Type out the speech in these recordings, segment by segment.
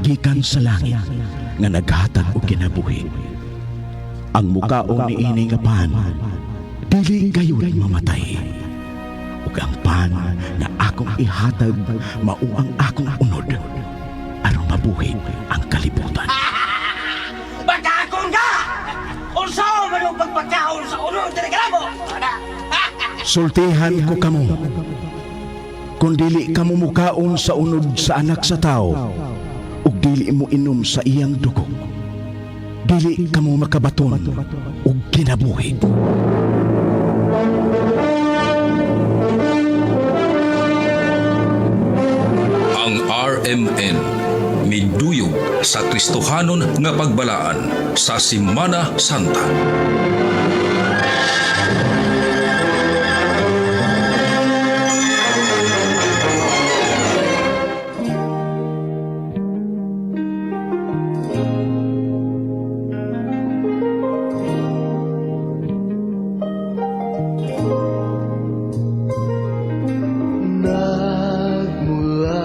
Gikan sa langit nga naghatag og kinabuhi. Ang mukaon niini nga pan dili gayud mamatay. Ug ang pan nga akong ihatag mao ang akong unod aron mabuhi ang kalibutan. Pagkaon ka! Unsa man ang pagpagkaon sa unod diri kanamo? Sultihan ko kamo. Kung dili kamo mukaon sa unod sa Anak sa Tao ug dili mo inom sa iyang dugo, dili kamo makabaton og kinabuhi. Ang RMN miduyog sa Kristohanon nga pagbalaan sa Simana Santa. Nagmula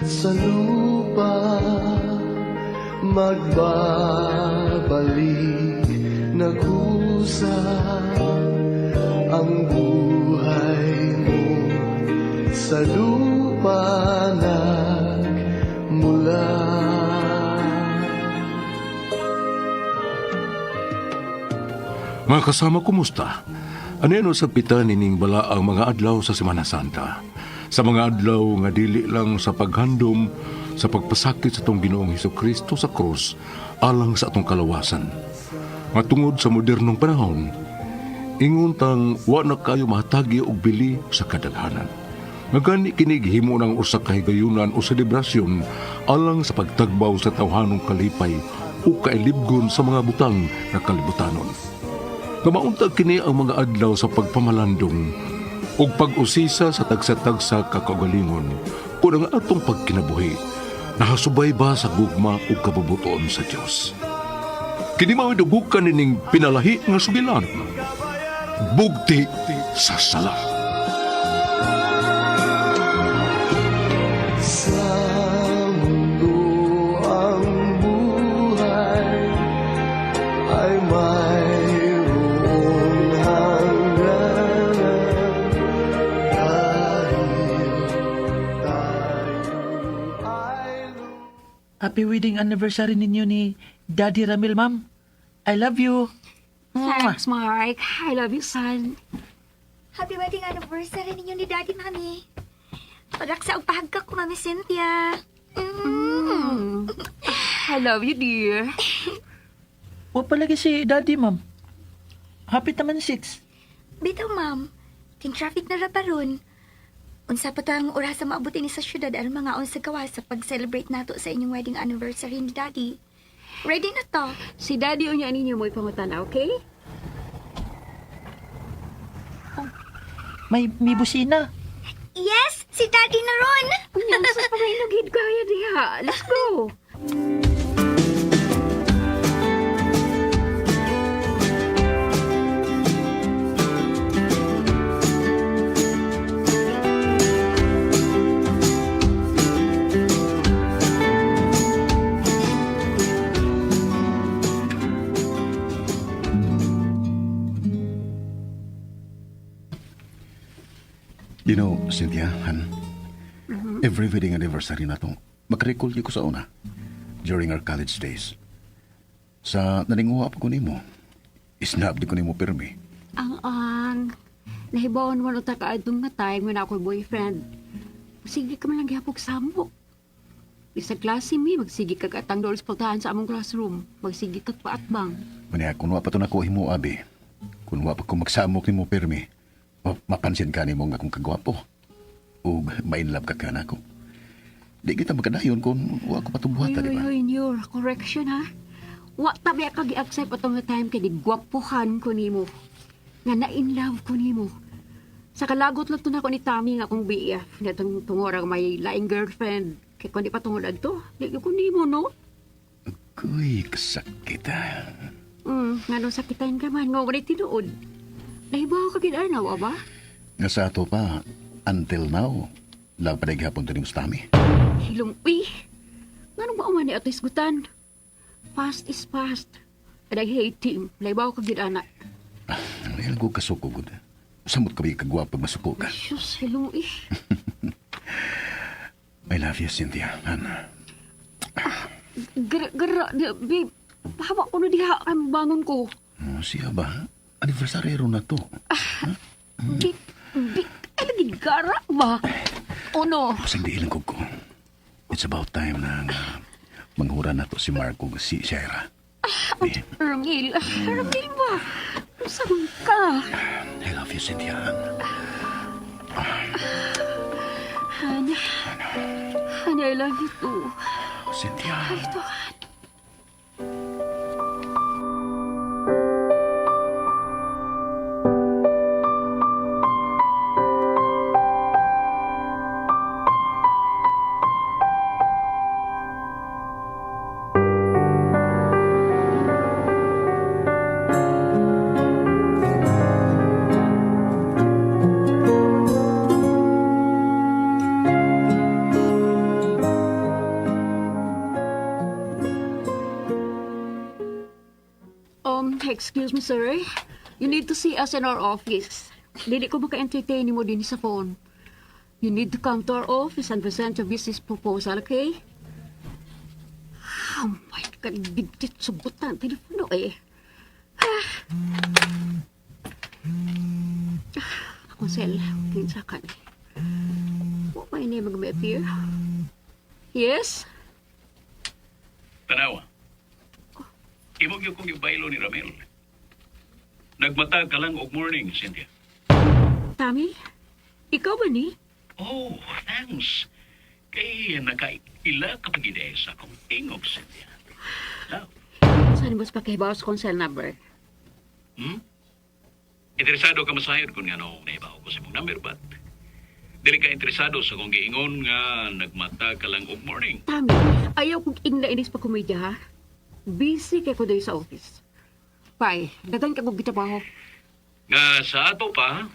sa lupa, magbabalik na kusa ang buhay mo sa lupa nagmula. Mga kasama, kumusta? Ano yan sa pita nining bala ang mga adlaw sa Semana Santa? Sa mga adlaw nga dili lang sa paghandom sa pagpasakit sa atong Ginoong Hesus Kristo sa krus alang sa atong kalawasan. Nga tungod sa modernong panahon, ingon tang wa na kayo mahatagi og bili sa kadaghanan. Nga gani kini gihimo ng usa ka higayunan o selebrasyon alang sa pagtagbaw sa tawhanong kalipay o kailibgon sa mga butang nga kalibutanon. Kamaunta kini ang mga adlaw sa pagpamalandong ug pag-usisa sa tagsa-tagsa kakagalingon kung ang atong pagkinabuhi nahasubay ba sa gugma ug kabubuton sa Dios. Kini mao'y dugukan nining pinalahi nga sugilan. Bugti sa sala. Sa mundo ang buhay ay mayroong hangganan dahil tayo ay Happy wedding anniversary ninyo ni Daddy Ramil, ma'am. I love you. Thanks, Mark. I love you, son. Happy wedding anniversary ninyo ni Daddy, Mami. Padaksa og pahagka ko, Mami Cynthia. I love you, dear. Wa palagi si Daddy, ma'am. Happy taman 6. Bitaw, ma'am. King traffic na ra pa ron. Unsa pa tang orasa maabuti ni sa syudad aron mga sa gawas sa pag-celebrate nato sa inyong wedding anniversary ni Daddy. Ready na to. Si Daddy unya ninyo mo'y pangutana, okay? May busina. Yes, si Daddy na ron. Unya, sa pamainugid kaya diha. Let's go. You know, Cynthia, Han, every wedding anniversary na to, makarecall ko sa una during our college days. Sa naninguha pa ko nimo, isnab di ko nimo pirmi. Ang. Nahibawan mo ta kaadtong nga time nga na ako'y boyfriend. Sige ka man lang gihapog samok. Sa klase mi, magsige kag atang dool sa pultahan sa among classroom. Magsige kag paatbang. Manya, kung wa pa to nako himo, abi, kung wa pa ko magsamok nimo pirmi, mapansin ka nimo nga akong kagwapo. Ug ma-inlove ka kanako. Di kita magkadayon kung wa ko patubuhata, Hoy, di hoy, ba? hoy, Nur. Correction, ha? Wa tabi ka gi-accept atong nga time kay gigwapuhan ko nimo. Nga na-in love ko nimo. Sa kalagot lang to na ko ni Tommy nga akong BF. Nga tong tungod ang may laing girlfriend. Kay kung di pa tungod adto, di ko nimo, no? Kuy, kasakit ah. Nga nung sakitan ka man, nga wala'y tinuod. Nahibaw ka gid-anaw, aba? Nga sa ato pa, until now, love pa gihapon to ni Mustami. Hilong, uy! Nganong mao man ni ato isgutan? Past is past. And I hate him. Laybaw ka gid ana. Ay, ko kasuko, gud. Samot ka ba kagwapa pag masuko ka? Diyos, hello eh. I love you, Cynthia. Han. Gara, gara, babe. Hawa ko na diha ang bangon ko. Oh, siya ba? Anniversary ron na to. Big, big, ay lagi gara ba? Ono, Pasang di ilang ko. It's about time na nga manghura na to si Marco ug si Shaira. Eh, Ramil, Ramil ba? Saan ka? I love you, Cynthia. Han. Han, Han, I love you too. Cynthia. Ay, ito, Han. Excuse me, sir. You need to see us in our office. Dili ko maka-entertain mo din sa phone. You need to come to our office and present your business proposal, okay? Oh my God, bigtit sugutan. Telepono eh. Ah. Akong cell, kinsa ka ni. What my name mag appear? Yes? Tanawa. Imo gyud kong gibaylo ni Ramil. Nagmata ka lang og morning, Cynthia. Tommy? Ikaw ba ni? Oh, thanks. Kay nakaila ka pag sa akong tingog, Cynthia. Love. Saan mo sa pakihibaw sa kong cell number? Hmm? Interesado ka masayod kung ngano naibaw ko sa imong number, but dili ka interesado sa kong giingon nga nagmata ka lang og morning. Tami, ayaw kong ingna inis pa komedya, ha? Busy kay ko dahil sa office. Pai, dagan ka kong gitabaho. Nga sa ato pa,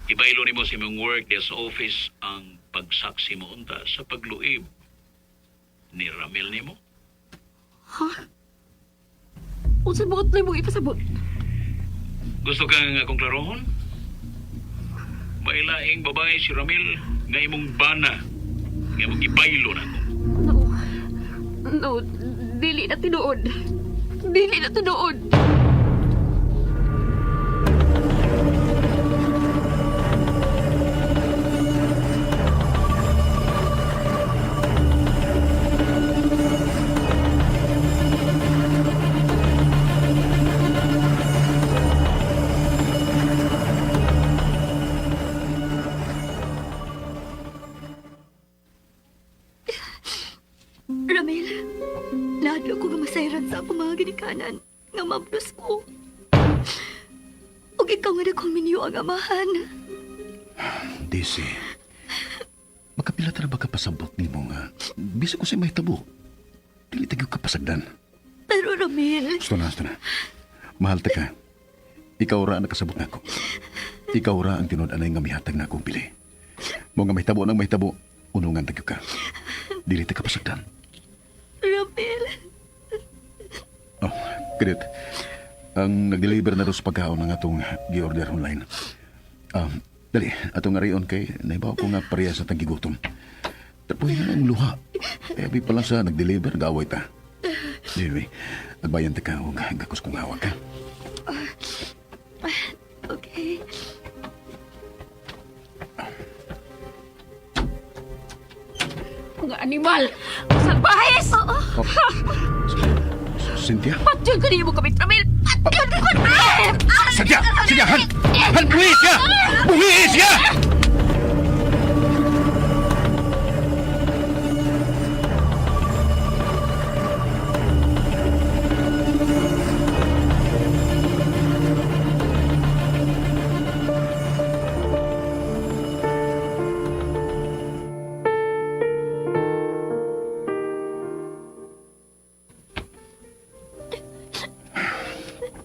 ibaylo nimo sa imong work diya sa office ang pagsaksi mo unta sa pagluib ni Ramil nimo. Ha? Unsa buot na imong ipasabot? Gusto kang akong klarohon? Mailaing babae si Ramil nga imong bana, nga imong ibaylo na ko. No. No, dili na tinuod. Dili na tinuod. Ramil, nahadlok ko nga masayran sa akong mga ginikanan nga mablos ko. Ug ikaw nga akong minyo ang amahan. Daisy, makapila tara ba ka pasabot nimo nga? Bisa ko sa may tabo. Dili tayo ka pasagdan. Pero Ramil, Gusto na, gusto na. Mahal ta ka. Ikaw ra ang nakasabot nako. Ikaw ra ang tinud-anay nga mihatag na akong pili. Mo nga mahitabo nang mahitabo, unungan tayo ka. Dili ta ka pasagdan. Ramil, Oh, kadit. Ang nag-deliver na ro sa pagkaon ng atong gi-order online. Dali, atong arion kay naibaw ko nga pareha sa tanggigutom. Tapoy na ang luha. Kaya bi pala sa nag-deliver, gaway ta. Anyway, agbayan ta ka og gakos kong hawak ka. okay. Mga animal! Salbahes! Oo. Cynthia? Patyon ko niyo mo kami, Ramil! Patyon ko na! Cynthia! Cynthia! Han! Han! Buhi siya! Buhi siya!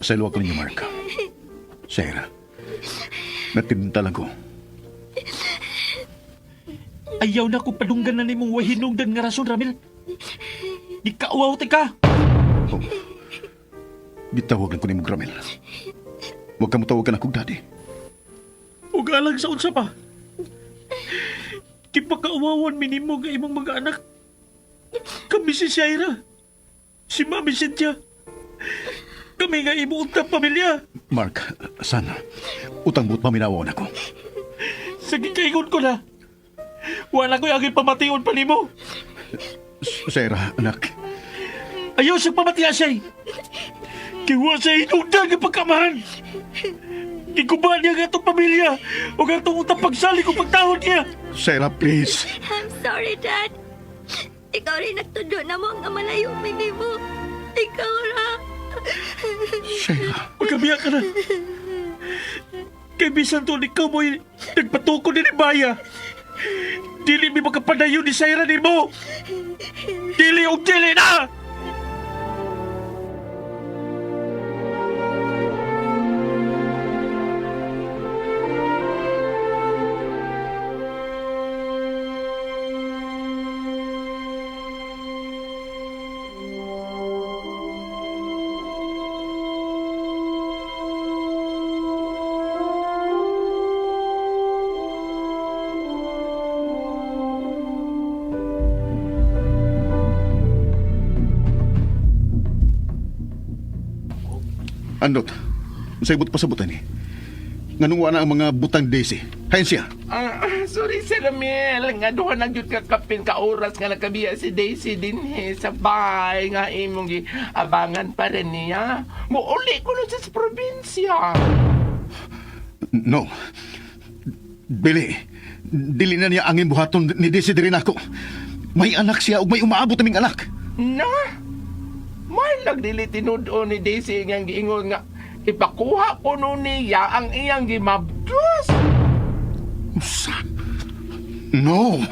Sa luwag ko ninyo, Mark. Sarah. Natinta lang ko. Ayaw na ko padunggan na nimong wahinungdan nga rason, Ramil. Gikauwaw ti ka. Oh. Gitawag lang ko nimo Ramil. Huwag ka mo tawagan akong daddy. Ug alang sa unsa pa. Gipakauwawan mi nimo nga imong mga anak. Kami si Shaira. Si Mami Cynthia. Kami nga imo untang pamilya. Mark, sana. Utang buot paminawon ako. Sa gikaingon ko na. Wala ko'y angin pamation pa nimo. Sarah, anak. Ayaw sa pamatiya siya. Kiwa sa inugdan nga pagkamahan. Giguba niya ang atong pamilya o ang atong utang pagsalig o pagtahod niya. Sarah, please. I'm sorry, Dad. Ikaw rin nagtudo na mo nga malayo mi nimo. Ikaw ra. Sarah. Magkabiya ka na. Kay bisan to, ikaw mo'y nagpatukod ni Baya. Dili mi makapadayon ni Sarah nimo. Dili og dili na! Andot, sa ibot pasabutan ni. Nganong wa na ang mga butang Daisy? Hain siya. Ah, sorry, Sir Ramil. Nga duha na gyud ka kapin ka oras nga nakabiya si Daisy dinhi sa bahay nga imong abangan pa rin niya. Muuli ko nun siya sa probinsya. No. Dili. Dili na niya angin buhaton ni Daisy diri nako. May anak siya ug may umaabot naming anak. Na? May dili tinud-on ni Daisy nga giingon nga ipakuha ko nun niya ang iyang gimabdos. Usa. No.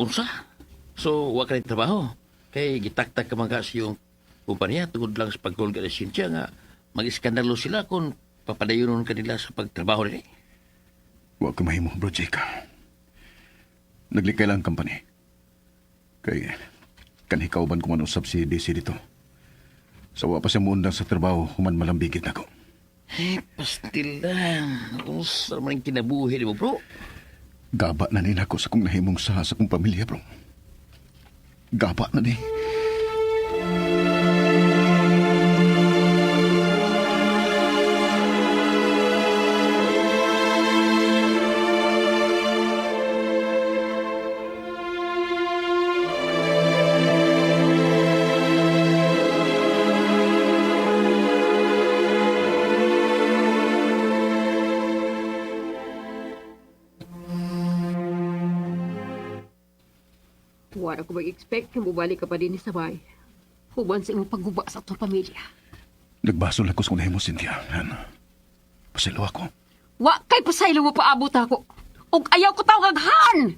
Unsa? So, wa ka rin trabaho. Kay gitaktak ka man ka sa iyong kumpanya tungod lang sa pagkulga ni Cynthia nga mag-iskandalo sila kung papadayonon ka nila sa pagtrabaho nila. Wa ko mahimo, Bro Jake. Naglikay lang ang company. Kay kanhi kauban ko man usab si DC dito. Sa wa pa siya muundang sa trabaho, human malambigit nako. Eh, pastilan. Unsa man ang kinabuhi ni mo, bro? Gaba na ni nako sa kong nahimong sa akong pamilya, bro. Gaba na ni. Wala ko mag-expect na mubalik ka pa din sa bahay. Huban sa imong pagguba sa atong pamilya. Nagbasol ako sa kong nahimo, Cynthia. Han. Pasilo ako. Wa kay pasaylo mo paabot ako. Ug ayaw ko tawag han.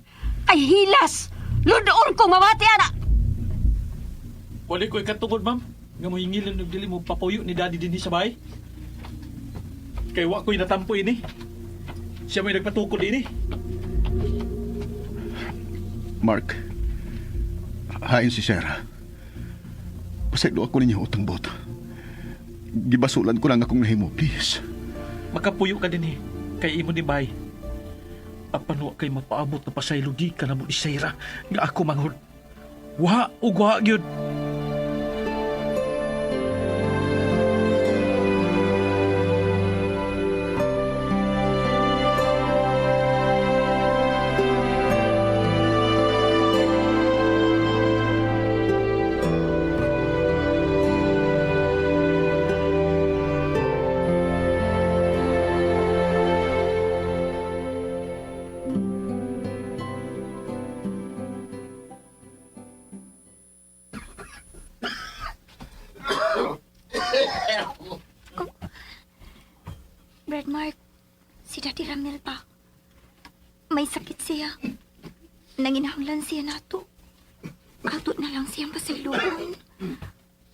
Kay hilas. Lundoon ko mamati ana. Wala ko ikatungod, ma'am. Nga mo hingilan og dili mo papuyo ni Daddy dinhi sa bahay. Kay wa ko'y natampo ini. Siya may nagpatukod ini. Mark, hain si Sarah. Pasaylo ako ninyo utang bot. Gibasulan ko lang akong nahimo, please. Makapuyo ka dinhi kay imo ni bahay. Apan wa kay mapaabot na pasaylo gikan na mo ni Sarah nga ako manghod. Wa ug wa gyud. May sakit siya. Nanginahanglan siya nato. Ato na lang siyang pasayloon.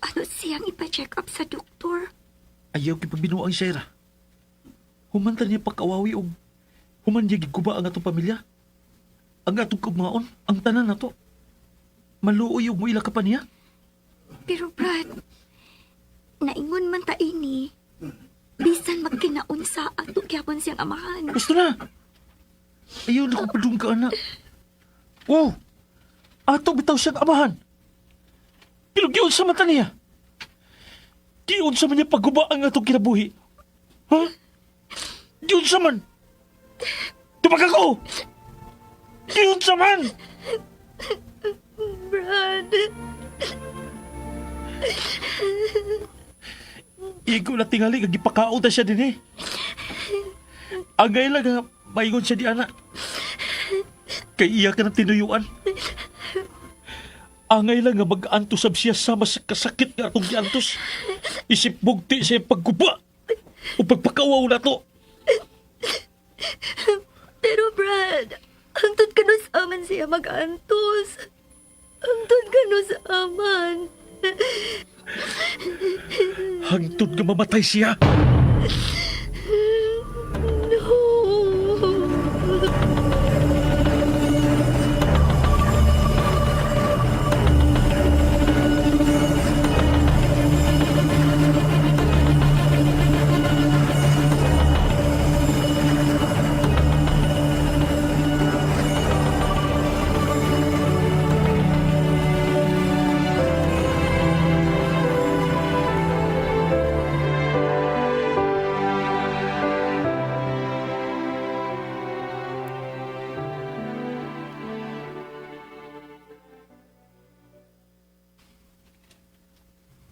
Ato siyang ipa-check up sa doktor. Ayaw kipagbinuang Shaira. Humanta niya pagkawawi og human niya giguba ang atong pamilya. Ang atong kugmaon, ang tanan nato. Maluoy og moila ka pa niya. Pero Brad, naingon man ta ini, bisan magkinaunsa ato gyapon siyang amahan. Gusto na. Ayaw na kong padung ka, anak. Oh, ato bitaw siyang amahan. Pero giun sa mata niya. Giun sa man niya pagguba ang atong kinabuhi. Ha? Giun sa man. Tubag ako! Giun sa man! Brad, Igo na tingali, gipakaon ta siya din eh. Angay lang nga, maingon siya di anak. Kay iya ka ng tinuyuan. Angay lang nga mag-antos sab siya sama sa kasakit nga atong giantos. Isip bugti siya pagguba o pagpakawaw na to. pero Brad, hangtod ka no sa aman siya mag-antos. Hangtod ka no sa aman. Hangtod nga mamatay siya. No.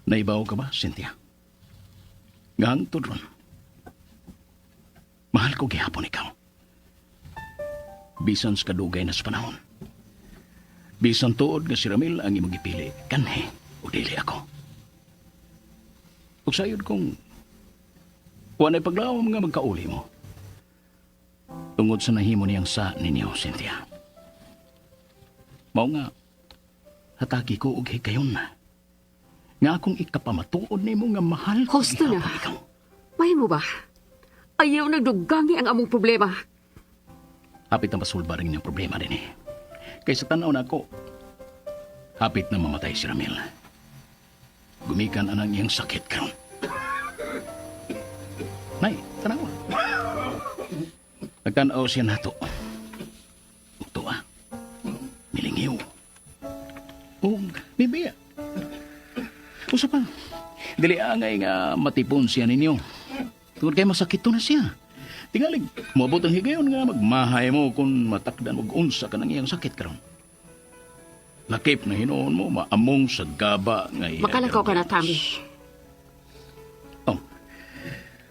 Naibaw ka ba, Cynthia? Gangtod ron. Mahal ko gihapon ikaw. Bisan sa kadugay na sa panahon. Bisan tuod nga si Ramil ang imong gipili, kanhi o dili ako. Ug sayod kong wa na'y paglawom nga magkauli mo. Tungod sa nahimo niyang sa ninyo, Cynthia. Mao nga, hatagi ko og higayon na nga akong ikapamatuod nimo nga mahal ko Husto na. gihapon ikaw. Mahimo ba? Ayaw nagdugangi ang among problema. Hapit na masulba rin niyang problema din eh. Kaysa tanaw na ako, hapit na mamatay si Ramil. Gumikan anang iyang sakit karon. Nay, tanawa. Nagtanaw siya nato. Ugto ah. Milingiw. Ug bibiya. Usa pa. Dili angay nga matipon siya ninyo. Tungod kay masakit to na siya. Tingalig, moabot ang higayon nga magmahay mo kung matakdan og unsa ka ng iyang sakit karon. Lakip na hinuon mo, maamong sa gaba nga iya. Makalakaw ka na, Tommy. Oh,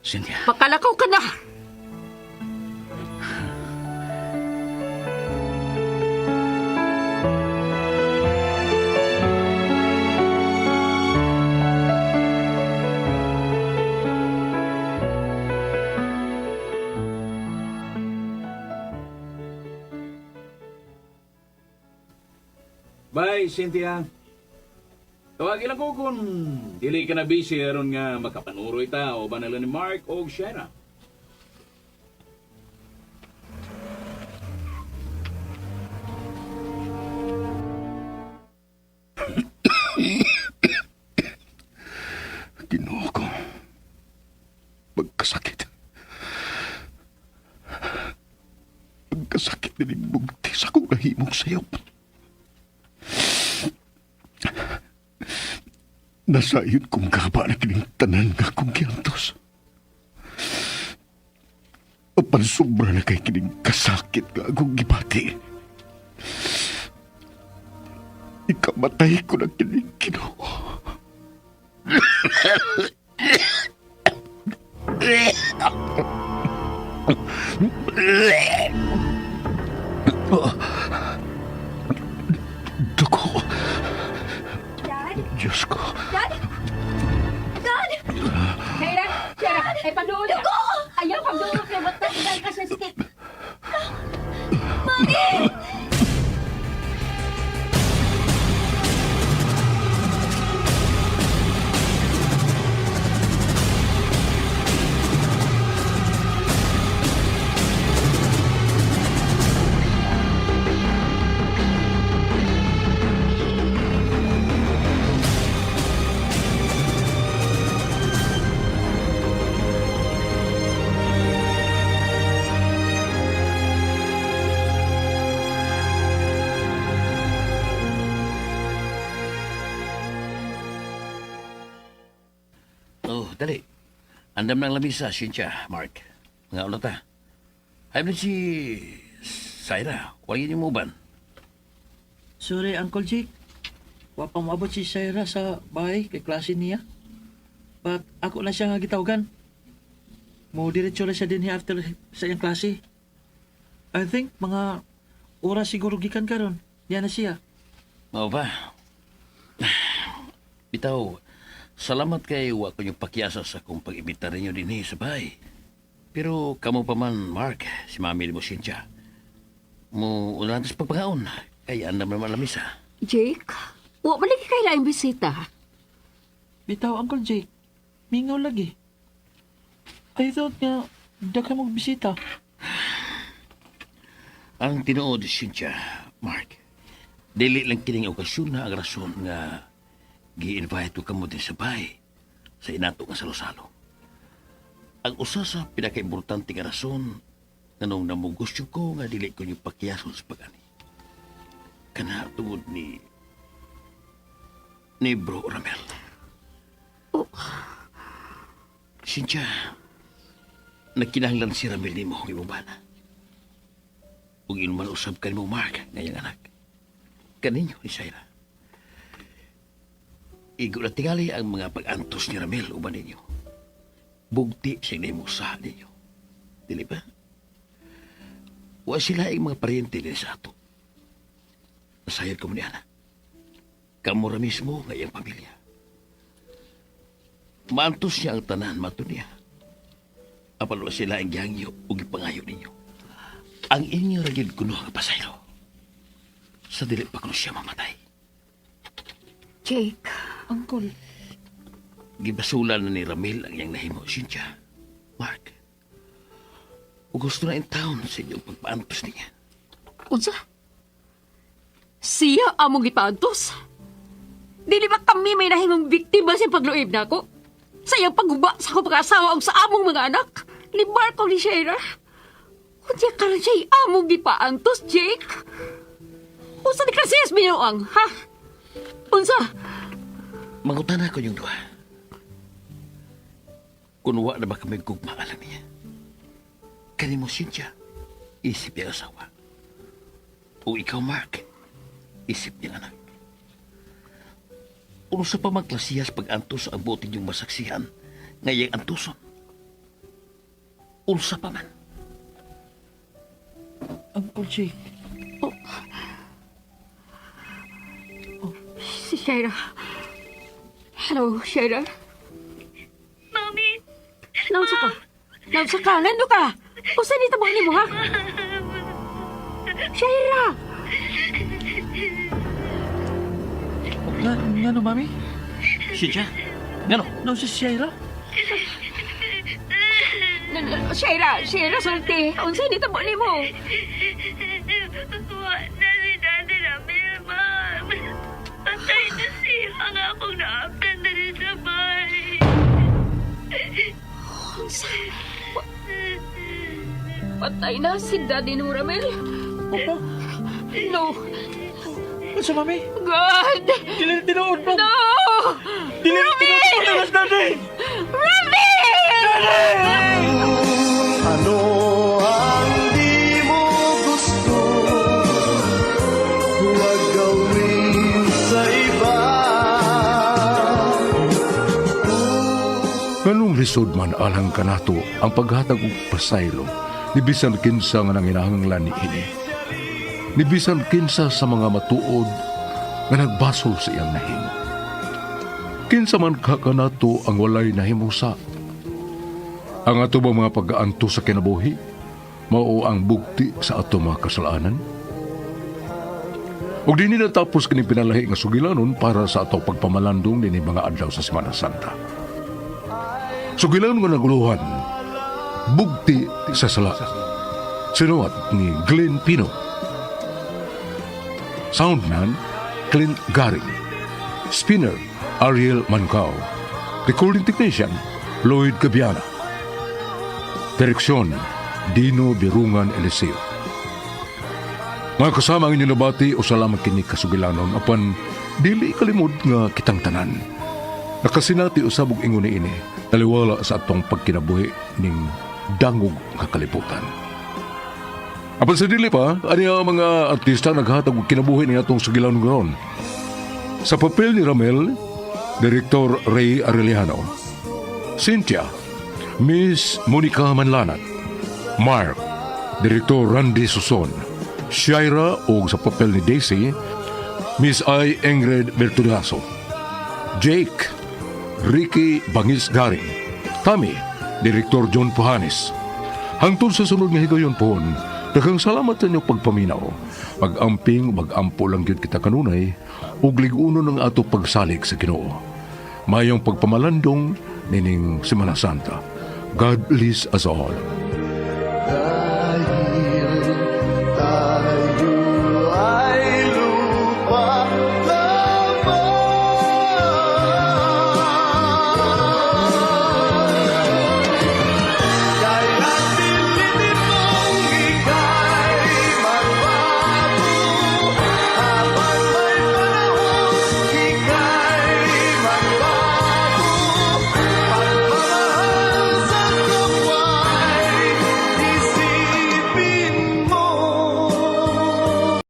Cynthia. Makalakaw ka na! Bye, Cynthia. Tawagin lang ko kung dili ka na busy aron nga makapanuroy ta o banala ni Mark o Shera. Ginoo ko. Magkasakit. Magkasakit na bugti sa akong nahimong sayop. Nasayon kong gaba na kining tanan nga akong giantos. Apan sobra na kay kining kasakit nga akong gibati. Ikamatay ko na kining Ginoo. Dugo. Dad? Diyos ko. Dad? Dad! Shaira! Shaira! Ay, panduol! Ayaw, panduol! Kay matay ka sa sakit. Daddy! Oh, dali. Andam ng lamisa, Cynthia, Mark. Mga ulo ta. Ay, na si Syra. Wala yun yung muban. Sorry, Uncle Jake. Wa pa moabot si Syra sa bahay kay klase niya. But ako na siya nga gitawagan. Mo diretso na siya dinhi after sa iyang klase. I think mga oras siguro gikan karon. Yan na siya. Mao ba? Bitaw, salamat kay wa ko yung pakyasa sa kong pag-imbita ninyo dinhi sa bahay. Pero kamo pa man, Mark, si mami ni mo Cynthia. Mo unahan sa pagpangaon, kay andam naman lamisa. Jake, wa man lagi kay laing bisita. Bitaw, Uncle Jake. Mingaw lagi. I thought nga daghan mong bisita. Ang tinuod, Cynthia, Mark, dili lang kining okasyon na ang rason nga gi-invite ko kamo din sa bahay sa inato nga salo-salo. Ang usa sa pinakaimportante nga rason nganong namugusyo ko nga dili ko niyo pakiyason sa pag-ani. Kana tungod ni Bro Ramel. Oh. Cynthia, nagkinahanglan si Ramel nimo ang imong bana. Ug inuman usab kanimo Mark ngayang anak. Kaninyo ni Shaira. Igo na tingali ang mga pag-antos ni Ramel uban ninyo. Bugti siyang nahimo sa ninyo. Dili ba? Wa sila ang mga paryente din sa ato. Nasayod ko mo ni Ana. Kamo ra mismo nga iyang pamilya. Maantos niya ang tanan mato niya. Apan wa sila ang gihangyo ug gipangayo ninyo. Ang inyo ra gyud kuno nga pasaylo. Sa dili pa kuno siya mamatay. Jake, Uncle, Gibasulan na ni Ramil ang iyang nahimo, Cynthia. Mark. Ug gusto na in town sa inyong pagpaantos niya. unsa? Siya among gipaantos. Dili ba kami may nahimong biktima sa pagluib nako? Sa iyang pagguba sa akong pag-asawa ug sa among mga anak? Ni Marco ni Shaira? Unya karon siya among gipaantos, Jake? Unsa ni Krasiyas binuang, ha? Unsa? Mangutana ko yung duha. Kung wa na ba kami gugma alam niya. Kanimo Cynthia, isip niya asawa. O ikaw, Mark, isip niya anak. Unsa pa magklasiyas pag-antos ang buti niyong masaksihan ngayang antuson. Unsa pa man. Uncle Jake. Si Shaira. Hello, Shaira. Mami! Naunsa ka? Naunsa ka? Nando ka? Unsa ni tabo nimo ha? Shaira! Nga, ngano, Mami? Cynthia, ngano? No, si Shaira? Shaira, Shaira, sulti. Unsa ni tabo nimo? Wa na si Daddy Ramil, ma'am. Patay na siya ang akong naabtan na rin sa bahay. Unsa? Patay na si Daddy no, Ramel. Opo. No. Unsa, Mami? God! Dili na tinuod, ma'am. No! Dili na tinuod na Daddy! Ramil! Ano ang di mo gusto? Huwag gawin sa iba. Nganong lisod man alang kanato ang paghatag og pasaylo ni bisan kinsa nga nanginahanglan niini. Ni bisan kinsa sa mga matuod nga nagbasol sa iyang nahimo. Kinsa man ka kanato ang walay nahimusa. Ang ato bang mga pag-aanto sa kinabuhi? Mao ang bugti sa ato mga kasalanan? Ug dinhi natapos kini pinalahi nga sugilanon para sa ato pagpamalandong nini mga adlaw sa Semana Santa. Sugilanon nga naguluhan, "Bugti sa Sala." Sinuwat ni Glenn Pino. Soundman, Clint Garing. Spinner, Ariel Mancao. Recording technician, Lloyd Gabiana. Direksyon, Dino Birungan Eliseo. Mga kasama, ang inyong nabati, usa lamang kini kasugilanon apan dili kalimod nga kitang tanan nakasinati usab og ingon niini taliwala sa atong pagkinabuhi ning dangog nga kalibutan. Apan sa dili pa, ani ang mga artista naghatag og kinabuhi ni atong sugilanon karon. Sa papel ni Ramel, Direktor Ray Arellano. Cynthia, Miss Monica Manlanat. Mark, Direktor Randy Suson. Shaira og sa papel ni Daisy, Miss I. Ingrid Bertudaso. Jake, Ricky Bangis Garing. Tommy, Direktor John Puhanes. Hangtod sa sunod nga higayon pohon, daghang salamat sa inyong pagpaminaw. Mag-amping, mag-ampo lang gyud kita kanunay, ug lig-unon ang ato pagsalig sa Ginoo. Mayong pagpamalandong nining Semana Santa. God bless us all. God.